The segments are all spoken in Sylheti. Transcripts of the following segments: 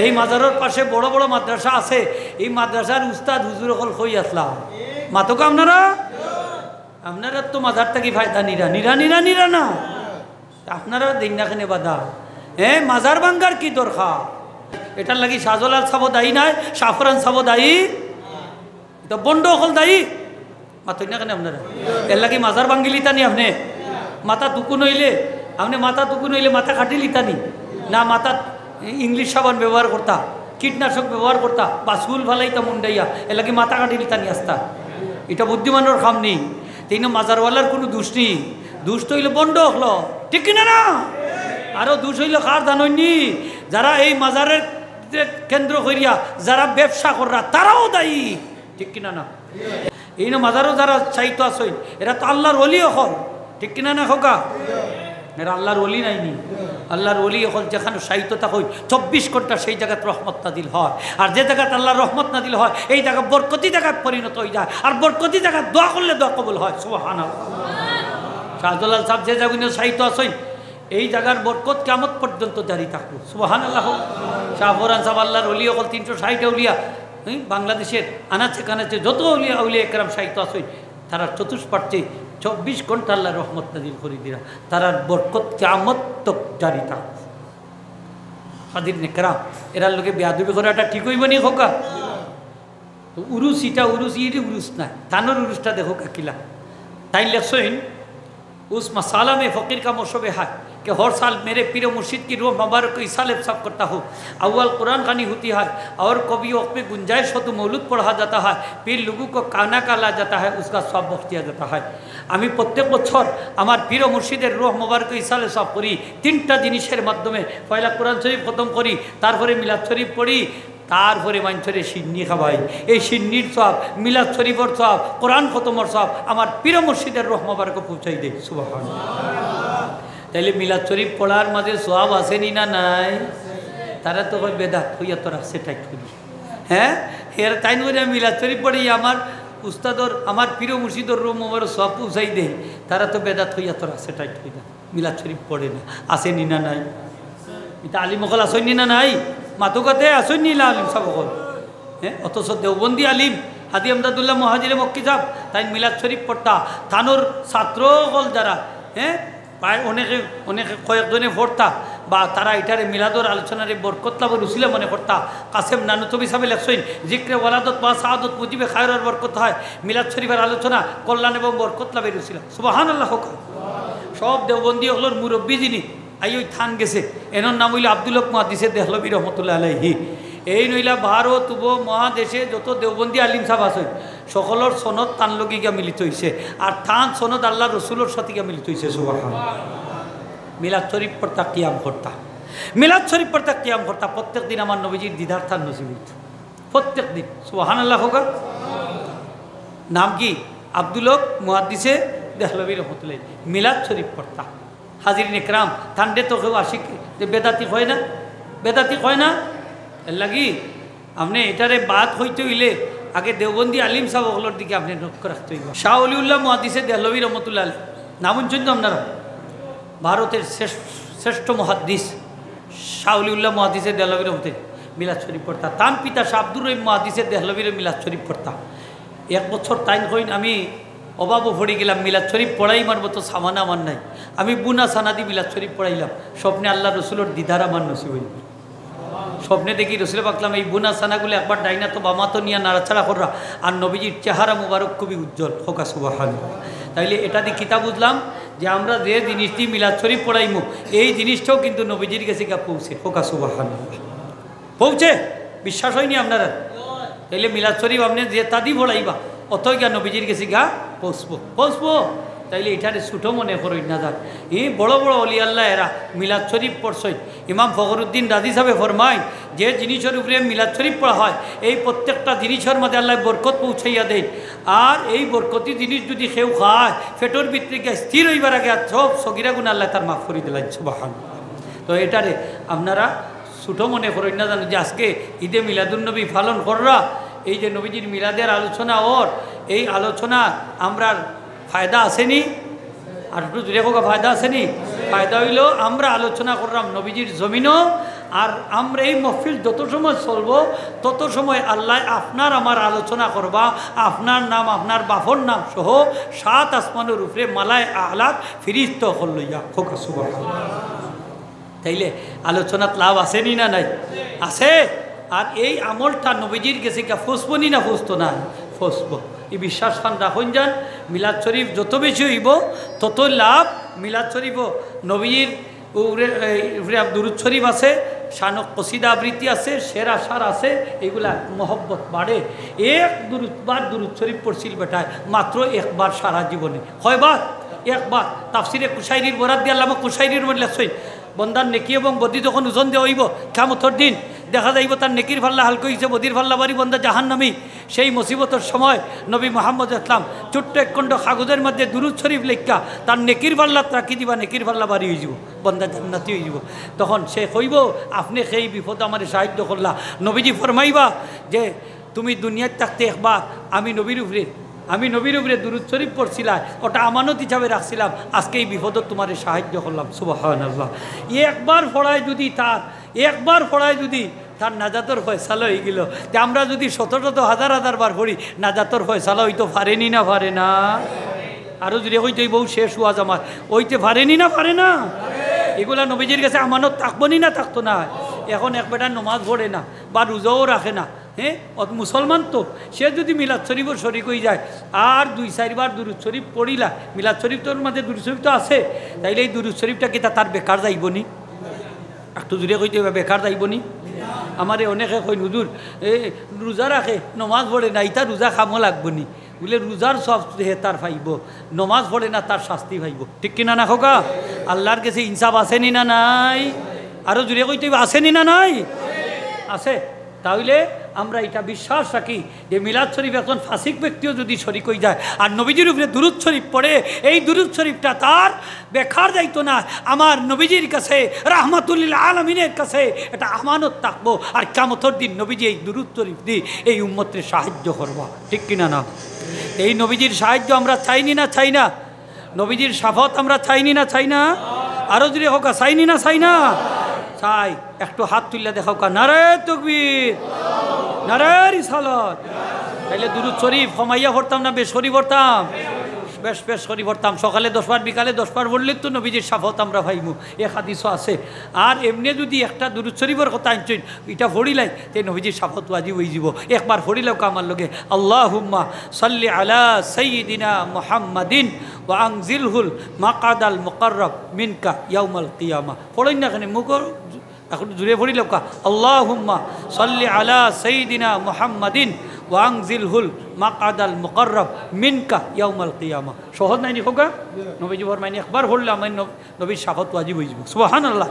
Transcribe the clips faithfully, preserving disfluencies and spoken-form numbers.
এই মাজারর পাশে বড় বড় মাদ্রাসা আছে, এই মাদ্রাসার উস্তাদ হুজুর অকল কই আছলা? মাতোকা আপনারা? আপনারা তো মাজার থাকি ফায়দা নিরা, নিরা, নিরা, নিরা না। আপনারা দেইন না কেনে বাধা? হ্যাঁ, মাজার ভাঙ্গার কি দরকার? এটার লাগি শাহজালাল সাবও দায়ী নায়, শাহপরান সাবও দায়ী, ইতা ভন্ড অকল দায়ী। মাতইন না কেনে আপনারা? এরলাগি মাজার ভাঙ্গিলিতা নি আপনে? মাথা দুকুন অইলে, আপনে মাথা দুকুন অইলে মাথা কাটিলিতা নি? না মাথাত ইংলিশ সাবান ব্যবহার করতা, কীটনাশক ব্যবহার করতা, বা চুল ফালাইতা মুন্ডাইয়া, এরলাগি মাথা কাটিলিতা নি আস্তা? ইটা বুদ্ধিমানর কাম নি। তে ইনো মাজারওয়ালার কুনু দুষ নি, দুষ তো অইলো ভন্ড অকলর, ঠিক কিনা না? আরো দুষ অইলো কার জানইন নি? যারা এই মাজাররে কেন্দ্র করিয়া যারা ব্যবসা কররা, তারাও দায়ী, ঠিক কিনা না? ইনো মাজারো যারা শায়িত আছইন, এরা তো আল্লার ওলি অকল, ঠিক কিনা না কউক্কা? এরা আল্লার ওলি নায় নি? আল্লার ওলি অকল যেখানো শায়িত থাকইন, চব্বিশ ঘন্টা সেই জাগাত রহমত নাজিল হয়। আর যে জাগাত আল্লার রহমত নাজিল হয়, এই জাগা বরকতি জাগাত পরিণত অইযায়। আর বরকতি জাগাত দোয়া করলে দোয়া কবুল হয়। সুবহানাল্লাহ। শাহজালাল সাব যে জাগানো শায়িত আছইন, এই জাগার বরকত কিয়ামত পর্যন্ত জারি থাকবো। সুবহানাল্লাহ। শাহপরান সাব আল্লার ওলি অকল, তিনশো ষাইট আউলিয়া, হুম, বাংলাদেশর আনাচে কানাচে যত আউলিয়া, আউলিয়া একরাম শায়িত আছইন, তারার চতুষ্পার্শ্বে চব্বিশ ঘন্টা আল্লায় রহমত নাজিল করি দিরা, তারার বরকত কিয়ামত তক জারি থাকবো। হাজিরিনে কেরাম, এরার লগে বেয়াদবি করাটা ঠিক অইবো নি কউক্কা? তো উরুস ইটা উরুস, ইটা উরুস নায়, তানর উরুসটা দেখউক্কা কিলা। তাইন লেখছইন, اس مسالہ میں فقیر کا مشربہ ہے کہ ہر سال میرے پیر و مرشد کی روح مبارک کو ایصال صاحب کرتا ہوں۔ اول قرآن خوانی ہوتی ہے اور کبھی وقت میں گنجائش ہو تو مولود پڑھا جاتا ہے، پھر لوگوں کو کھانا کھلایا جاتا ہے، اس کا ثواب بخش دیا جاتا ہے۔ আমি প্রত্যেক বছর আমার পীর ও মুর্শিদের রূহ মোবারক ইসালে সওয়াব করি তিনটা জিনিসের মাধ্যমে। পয়লা কোরআন শরীফ খতম করি, তারপরে মিলাদ শরীফ পড়ি, তারপরে মানষরে শিন্নি খাওয়াই। এই শিন্নির সওয়াব, মিলাদ শরীফর সওয়াব, কোরআন খতমর সওয়াব আমার পীর মুর্শিদের রূহ মোবারকো পৌঁছাই দেই। সুবহানাল্লাহ। তাইলে মিলাদ শরীফ পড়ার মাঝে সওয়াব আছে নি না নাই? তারা তো কয় বেদাত, কইয়া তো রাখছে টাইট করি। হ্যাঁ, এরা তাইন করি আমি মিলাদ শরীফ পড়ি, আমার উস্তাদর, আমার পীর মুর্শিদর রূহ মোবারকো সওয়াব পৌঁছাই দেই। তারা তো বেদাত কইয়া তো রাখছে টাইট করি। মিলাদ শরীফ পড়ে না, আছে নি না নাই? ইতা আলিম অকল আছইন নি না নাই? মাতউক্কা তে, আছইন নি না আলিম সাব অকল? হ্যাঁ, অথচ দেওবন্দি আলিম হাজী আমদাদুল্লাহ মুহাজিরে মক্কি সাব, তাইন মিলাদ শরীফ পড়তা, তানর ছাত্র অকল যারা, হ্যাঁ, প্রায় অনেকে, অনেকে কয়েকজনে পড়তা, বা তারা ইটারে মিলাদর আলোচনারে বরকত লাভর উসিলা মনে করতা। কাসেম নানুতবি সাবে লেখছইন, জিক্রে ওয়ালাদত বা শাহাদত মুজিবে খায়রর বরকত হয়, মিলাদ শরীফর আলোচনা কল্যাণ এবং বরকত লাভর উসিলা। সুবহানাল্লাহ কউক্কা। সব দেওবন্দি অকলর মুরব্বি যিনি, আই ওই থান গেছে, এনর নাম অইলো আব্দুল হক মুহাদ্দিসে দেহলভী রহমতুল্লাহ আলাইহি। এইন অইলা ভারত উপমহাদেশে যত দেওবন্দি আলিম সাব আছইন, সকলর সনদ তান লগে গিয়া মিলিত অইছে, আর তান সনদ আল্লার রসুলর সাথে গিয়া মিলিত অইছে। সুবহানাল্লাহ। মিলাদ শরীফ পড়তা, কিয়াম করতা, মিলাদ শরীফ পড়তা, কিয়াম করতা, প্রত্যেক দিন আমার নবীজির দিদার তান নসিব অইতো। প্রত্যেক দিন। সুবহানাল্লাহ কউক্কা। নাম কি? আব্দুল হক মুহাদ্দিসে দেহলভী রহমতুল্লাহ। মিলাদ শরীফ পড়তা। হাজিরিনে কেরাম, তানরে তো কেউ আশিক যে বেদাতি কয় না, বেদাতি কয় না। এরলাগি আপনে ইটারে বাদ কইতে অইলে আগে দেওবন্দি আলিম সাব অকলর দিকে আপনে লক্ষ্য রাখতে অইবো। শাহ অলিউল্লাহ মুহাদ্দিসে দেহলভী রহমতুল্লাহ আলাইহি, নাম হুনছইন তো আপনারা? ভারতর শ্রেষ্ঠ, শ্রেষ্ঠ মুহাদ্দিস শাহ অলিউল্লাহ মুহাদ্দিসে দেহলভীর মতে মিলাদ শরীফ পড়তা। তান পিতা শাহ আব্দুর রহিম মুহাদ্দিসে দেহলভীর মিলাদ শরীফ পড়তা। এক বছর তাইন কইন, "আমি অভাবো পড়ি গেলাম, মিলাদ শরীফ পড়াইবার মতো সামান আমার নাই। আমি বুনা সানা দি মিলাদ শরীফ পড়াইলাম, স্বপ্নে আল্লার রসুলর দিদার আমার নসিব অইলো।" স্বপ্নে দেখি রসুল পাক সাল্লাম এই বুনা সানাগুলো একবার ডাইনাতো বামাতো নিয়া নাড়াচাড়া কররা, আর নবীজির চেহারা মুবারক খুবই উজ্জ্বল। কউক্কা সুবহানাল্লাহ। তাইলে ইটা দি কিতা বুঝলাম? যে আমরা যে জিনিস দি মিলাদ শরীফ পড়াইমু, এই জিনিসটাও কিন্তু নবীজির গেছে গিয়া পৌঁছে। কউক্কা সুবহানাল্লাহ। পৌঁছে? বিশ্বাস অয়নি আপনারার? তাইলে মিলাদ শরীফ আপনে যেতা দি পড়াইবা, অতই গিয়া নবীজির গেছে গিয়া পৌঁছবো, পৌঁছবো। তাইলে ইটারে ছোট মনে করইন না যান। ই বড় বড় অলি আল্লাহ এরা মিলাদ শরীফ পড়ছইন। ইমাম ফখরুদ্দিন রাজি সাবে ফরমাইন, যে জিনিসর উপরে মিলাদ শরীফ পড়া হয়, এই প্রত্যেকটা জিনিসর মাঝে আল্লায় বরকত পৌঁছাইয়া দেইন। আর এই বরকতি জিনিস যদি কেউ খায়, পেটর ভিতরে গিয়া স্থির অইবার আগে আর সব সগিরা গুনা আল্লায় তার মাফ করি দিলাইন। সুবহানাল্লাহ। তো ইটারে আপনারা ছোট মনে করইন না জানো যে আজকে ঈদে মিলাদুন্নবী পালন কররা, এই যে নবীজির মিলাদের আলোচনা অর, এই আলোচনা আমরার ফায়দা আছে নি? আর একটু জোরে কউক্কা, ফায়দা আছে নি? ফায়দা অইলো আমরা আলোচনা কররাম নবীজির জমিনো, আর আমরা এই মহফিল যত সময় চলবো, তত সময় আল্লায় আপনার আমার আলোচনা করবা, আপনার নাম, আপনার বাপর নাম সহ সাত আসমানর উপরে মালায়ে আলাত ফিরিস্তা অকল লইয়া। কউক্কা সুবহানাল্লাহ। তাইলে আলোচনাত লাভ আছে নি না নাই? আছে। আর এই আমলটা নবীজির গেছে গিয়া ফৌছবো নি না ফৌছতো নায়? ফৌছবো। এই বিশ্বাস খান রাখইন যান, মিলাদ শরীফ যত বেশি অইবো, তত লাভ। মিলাদ শরীফও নবীজির উপরে, এই উপরে আব-, দুরুদ শরীফ আছে, শানো কসিদা আবৃত্তি আছে, শের আশার আছে, এইগুলা মহব্বত বাড়ে। এক দুরুদ বার দুরুদ শরীফ পড়ছিল বেটায় মাত্র একবার সারা জীবনে। কয়বার? একবার। তাফসিরে কুশাইরির বরাত দিয়া আল্লামা কুশাইরির মধ্যে লেখছইন, বন্দার নেকি এবং বদি যখন ওজন দেওয়া অইবো কিয়ামতর দিন, দেখা যাইবো তার নেকির পাল্লা হালকা অইছে, বদির পাল্লা ভারি, বন্দা জাহান্নামী। সেই মুসিবতর সময় নবী মুহাম্মদ ইসলাম ছোট্ট এক খণ্ড কাগজর মধ্যে দুরুদ শরীফ লেখিয়া তার নেকির পাল্লাত রাখি দিবা, নেকির পাল্লা ভারি অইযিবো, বন্দা জান্নাতি অইযিবো। তখন সে কইবো, "আপনে সেই বিপদো আমারে সাহায্য করলা।" নবীজি ফরমাইবা যে, "তুমি দুনিয়াত থাকতে একবার আমি নবীর উপরে, আমি নবীর উপরে দুরুদ শরীফ পড়ছিলায়, ওটা আমানত হিসাবে রাখছিলাম, আজকে এই বিপদো তোমারে সাহায্য করলাম।" সুবহানাল্লাহ। একবার পড়ায় যদি তার, একবার পড়ায় যদি তার নাজাতর ফয়সালা অইগেলো, তে আমরা যদি শত শত হাজার হাজার বার পড়ি, নাজাতর ফয়সালা অইতো পারে নি না পারে না? আরো জোরে কইতে অইবো, শেষ ওয়াজ আমার, অইতে পারে নি না পারে না? এগুলা নবীজির গেছে আমানত থাকবো নি না থাকতো নায়? এখন এক বেটা নমাজ পড়ে না বা রোজাও রাখে না, হ্যাঁ, অত মুসলমান তো, সে যদি মিলাদ শরীফর শরিক অইযায় আর দুই চাইরবার দুরুদ শরীফ পড়িলা, মিলাদ শরীফর মধ্যে দুরুদ শরীফ তো আছে, তাইলে এই দুরুদ শরীফটা কিতা তার বেকার যাইবো নি? একটু জোরে কইতে অইবো, বেকার যাইবো নি? আমারে অনেকে কইন, "হুজুর, এ, রোজা রাখে, নমাজ পড়ে না, ইতা রোজা কামো লাগবো নি?" বুলে, রোজার সওয়াব হে তার পাইবো, নমাজ পড়ে না, তার শাস্তি পাইবো। ঠিক কিনা না কউক্কা? আল্লার গেছে ইনসাফ আছে নি না নাই? আরো জোরে কইতে অইবো, আছে নি না নাই? আছে। তাইলে আমরা ইটা বিশ্বাস রাখি যে মিলাদ শরীফ একজন ফাসিক ব্যক্তিও যদি শরিক অইযায় আর নবীজির উপরে দুরুদ শরীফ পড়ে, এই দুরুদ শরীফটা তার বেকার যাইতো না। আমার নবীজির কাছে, রাহমাতুল্লিল আলামিনের কাছে এটা আমানত থাকবো। আর কিয়ামতর দিন নবীজি এই দুরুদ শরীফ দি এই উম্মতরে সাহায্য করবা। ঠিক কিনা না? এই নবীজির সাহায্য আমরা চাই নি না চাই না? নবীজির শাফাত আমরা চাই নি না চাই না? আরো জোরে কউক্কা, চাই নি না চাই না? চাই। একটু হাত তুলিয়া দেখাউক্কা, নারায়ে তকবীর, নারায়ে রিসালাত। তাইলে দুরুদ শরীফ কমাইয়া পড়তাম না বেশ করি পড়তাম? বেশ, বেশ করি পড়তাম। সকালে দশ বার, বিকালে দশ বার পড়লে তো নবীজির শাফাত আমরা পাইমু, এক হাদিসও আছে। আর এমনে যদি একটা দুরুদ শরীফর কথা আনছইন, ইটা পড়িলাই, তে নবীজির শাফাত ওয়াজিব অইযিবো। একবার পড়িলাউক্কা আমার লগে, "আল্লাহুম্মা সাল্লি আলা সাইয়্যিদিনা মুহাম্মাদিন ওয়া আনজিলহুল মাকাদাল মুকাররাব মিনকা ইয়াউমাল কিয়ামা।" পড়ইন না কেনে, মুখর এখন জোরে পড়িলাউক্কা, "আল্লাহুম্মা সাল্লি আলা সাইয়্যিদিনা মুহাম্মাদিন ওয়া আনজিলহুল মাকাদাল মুকাররাব মিনকা ইয়াউমাল কিয়ামা।" সহজ নায় নি কউক্কা? নবীজি ফরমাইন, একবার পড়লে আমার নব-, নবীর শাফাত ওয়াজিব অইযিবো। সুবহানাল্লাহ।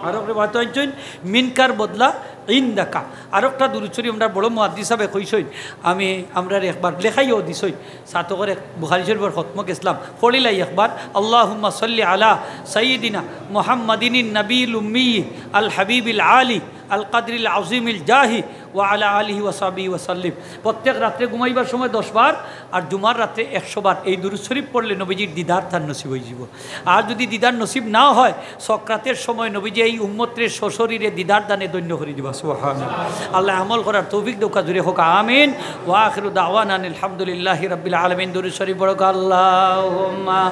আরক রেওয়ায়েত আনছইন, মিনকার বদলা ইনদাকা। আরকটা দুরুদ শরীফ আমরার বড় মুহাদ্দিস সাবে কইছইন, আমি আমরারে একবার লেখাইয়াও দিছইন। ছাতকর এক বুখারী শরীফর খতমো গেছলাম, পড়িলাই একবার, "আল্লাহুম্মা সাল্লি আলা সাইয়্যিদিনা মুহাম্মাদিন নবীল উম্মি আল হাবিবিল আলী আল কাদরিল আজিমিল জাহি ওয়া আলা আলিহি ওয়া সাহবিহি ওয়া সাল্লিম।" প্রত্যেক রাত্রে ঘুমাইবার সময় দশ বার, আর জুমার রাত্রে একশো বার এই দুরুদ শরীফ পড়লে নবীজির দিদার তান নসিব অইযিবো। আর যদি দিদার নসিব না হয়, সকরাতের সময় নবীজি এই উম্মতরে সশরীরে দিদার দানে ধন্য করি দিবা। সুবহানাল্লাহ। আল্লায় আমল করার তৌফিক দেউক্কা, জোরে কউক্কা, আমিন। ওয়া আখিরু দাওয়ানা আনিল হামদুলিল্লাহি রাব্বিল আলামিন। দুরুদ শরীফ পড়উক্কা, আল্লাহুম্মা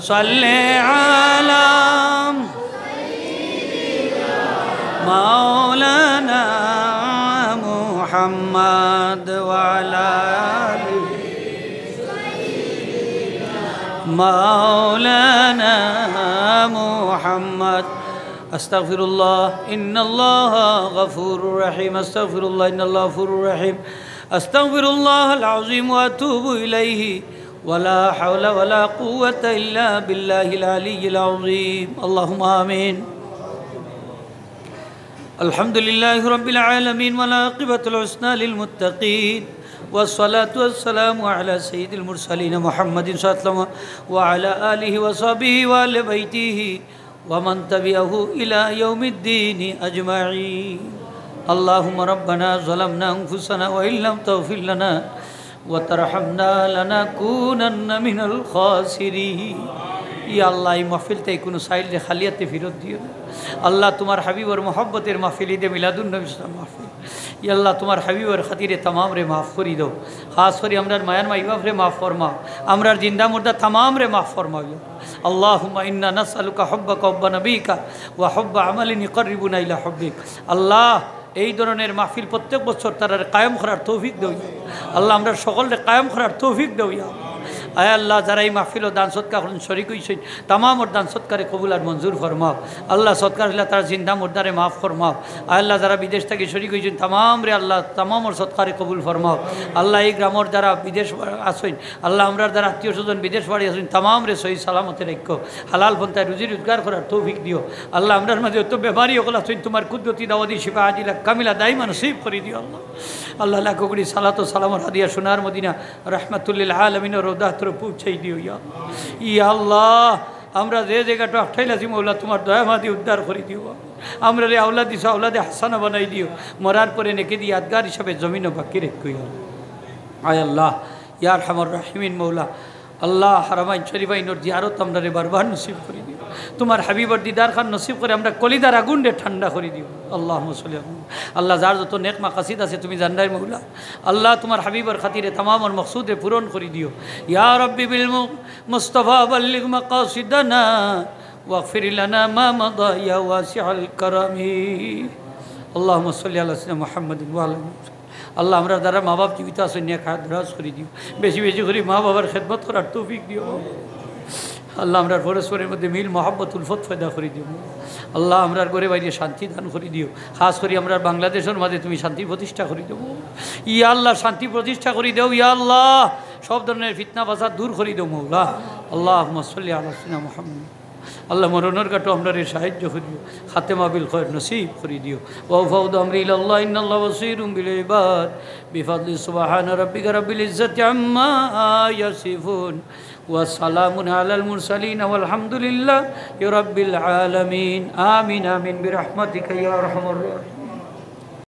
সাল্লি আলা মাওলানা মুহাম্মদ ওয়া আলা আলি مولانا محمد. أستغفر الله، إن الله غفور رحيم. أستغفر الله، إن الله غفور رحيم. أستغفر الله العظيم وأتوب إليه. ولا حول ولا قوة إلا بالله العلي العظيم. اللهم آمين. الحمد لله رب العالمين، والعاقبة الحسنى للمتقين، والصلاة والسلام على سيد المرسلين محمد صلى الله عليه وسلم وعلى آله وصحبه وآل بيته ومن تبعه إلى يوم الدين أجمعين. اللهم ربنا ظلمنا أنفسنا وإن لم تغفر لنا وترحمنا لنكونن من الخاسرين. ইয়া আল্লাহ, এই মাহফিল থাকি কুনু সাইলরে খালি আতে ফিরত দিও না। আল্লাহ, তুমার হাবিবর মহব্বতর মাহফিল, ঈদে মিলাদুন নবী সাল্লাল্লাহু আলাইহি ওয়াসাল্লাম মাহফিল। ইয়া আল্লাহ, তুমার হাবিবর খাতিরে তামামরে মাফ করি দেও। খাস করি আমরার মায়ার মাই বাফরে মাফ ফরমাও, আমরার জিন্দা মুর্দা তামামরে মাফ ফরমাও। ইয়া আল্লাহুম্মা ইন্না নাসআলুকা হুব্বাকা হুব্বা নাবিকা ওয়া হুব্বা আমালিন ইউকাররিবুনা ইলা হুব্বিক। আল্লাহ, এই ধরনের মাহফিল প্রত্যেক বছর তারারে কায়েম করার তৌফিক দেও ইয়া আল্লাহ। আল্লাহ, আমরার সকলরে কায়েম করার তৌফিক দেও ইয়া আল্লাহ। আয় আল্লাহ, যারা এই মাহফিলো দান সদকা করইন, শরিক অইছইন, তামামর দান সদকারে কবুল আর মঞ্জুর ফরমাও। আল্লাহ, সদকার উছিলায় তারার জিন্দা মুর্দারে মাফ ফরমাও। আয় আল্লাহ, যারা বিদেশ থাকি শরিক অইছইন, তামামরে আল্লাহ, তামামর সদকারে কবুল ফরমাও। আল্লাহ, এই গ্রামর যারা বিদেশ আছইন, আল্লাহ, আমরার যারা আত্মীয় স্বজন বিদেশ বাড়ি আছইন, তামামরে সহি সালামতে রাখো। হালাল পন্থায় রুজি রোজগার করার তৌফিক দিও। আল্লাহ, আমরার মাঝে যত বেমারি অকল আছইন, তুমার কুদরতি দাওয়াতি শিফা আজিলা কামিলা দাইমা নসিব করি দিও আল্লাহ। আল্লাহ, লাখো কোটি সালাত ও সালামর হাদিয়া সোনার মদিনা রহমাতুল্লিল আলামিনর রওজাত তরফ পৌঁছাই দিও ইয়া আল্লাহ। ইয়া আল্লাহ, আমরা যে জাগাত আটকাইল আছি মৌলা, তুমার দয়া মায়া দি উদ্ধার করি দিও। আমরারে আওলাদ দিছো, আওলাদে হাসানা বানাই দিও। মরার পরে নেকি দি ইয়াদগার হিসাবে জমিনো বাকি রেখো ইয়া আল্লাহ। আয় আল্লাহ, ইয়া আরহামার রাহিমিন মৌলা, আল্লাহ, হারামাইন শরিফাইনর জিয়ারত আমরারে বারবার নসিব করি দিও। তুমার হাবিবর দিদার খান নসিব করি আমরার কলিজার আগুনরে ঠান্ডা করি দিও। আল্লাহুম্মা সাল্লি আলা। আল্লাহ, যার যত নেক মাকাসিদ আছে তুমি জানরায় মৌলা। আল্লাহ, তুমার হাবিবর খাতিরে তামামর মকসুদরে পূরণ করি দিও। ইয়া রাব্বি বিল মু-, মুস্তাফা বাল্লিগ মাকাসিদানা ওয়াগফির লানা মা মাদা ইয়া ওয়াসিআল কারামি। আল্লাহুম্মা সাল্লি আলা সাইয়্যিদিনা মুহাম্মাদিন ওয়া আলা আলি। আল্লাহ, আমরার যারা মা বাপ জীবিত আছইন, নেক হায়াত দরাজ করি দিও। বেশি বেশি করি মা বাবার খেদমত করার তৌফিক দিও। আল্লাহ, আমরার পরস্পরর মধ্যে মিল, মহব্বত, উলফত পয়দা করি দিও। আল্লাহ, আমরার ঘরে বাইরে শান্তি দান করি দিও। খাস করি আমরার বাংলাদেশর মাঝে তুমি শান্তি প্রতিষ্ঠা করি দেও। ইয়া আল্লাহ, শান্তি প্রতিষ্ঠা করি দেও। ইয়া আল্লাহ, সব ধরনের ফিতনা ফাসাদ দূর করি দেও মৌলা। আল্লাহুম্মা সাল্লি আলা সাইয়্যিদিনা মুহাম্মাদ। আল্লাহ, মরণর ঘাটো আমরারে সাহায্য করি দিও, খাতেমা বিল খয়র নসিব করি দিও। ওয়া উফাউদু আমরি ইলাল্লাহ, ইন্নাল্লাহা বাসীরুম বিল ইবাদ। বিফাদলি সুবহানা রাব্বিকা রাব্বিল ইজ্জাতি আম্মা ইয়াসিফুন। ওয়া সালামুন আলাল মুরসালিন ওয়াল হামদুলিল্লাহি রাব্বিল আলামিন। আমিন, আমিন, বিরহমাতিকা ইয়া আরহামার রাহিমিন।